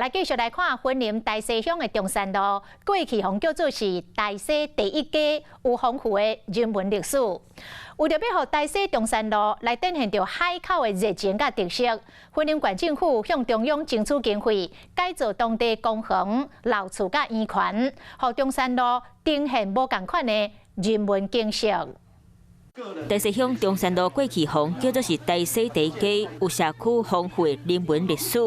來繼續來看雲林大溪鄉的中山路，過去予人叫做是大溪第一街，有豐富的人文歷史。為著欲予大溪中山路來展現著海口的熱情佮特色，雲林縣政府向中央爭取經費，改造當地公園、老厝佮園環，予中山路呈現無仝款的人文景色。大溪鄉中山路過去予人叫做是大溪第一街，有社區豐富的人文歷史。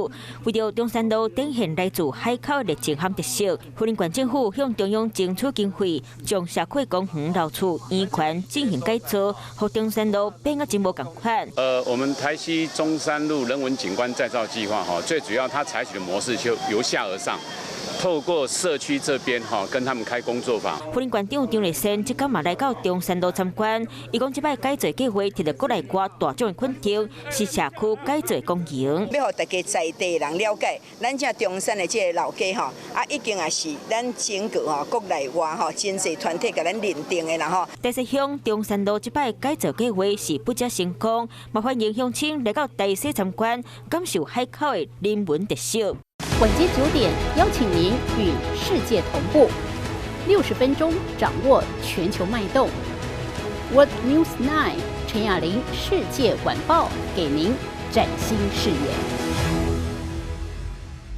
為著中山路展現來自海口的熱情和特色，雲林縣政府向中央爭取經費，將社區公園、老厝、園環進行改造，予中山路變甲真無仝款。我們台西中山路人文景觀再造計劃，哈，最主要它採取的模式就由下而上。透過社區這邊哈，跟他們開工作坊。雲林縣長張麗善這工嘛來到中山路參觀，伊講這擺改造計劃得著國內外大眾的肯定，是社區改造功能。欲予大家在地人了解，咱這中山的這个老街吼，啊，已經也是咱整個吼國內外吼真濟團體共咱認定的啦吼。大溪鄉中山路這擺改造計劃是不只成功，嘛歡迎鄉親來到大溪參觀，感受海口的人文特色。晚間9點，邀請您與世界同步，60分鐘掌握全球脈動。World News 9 陳雅玲世界晚報，給您嶄新視野。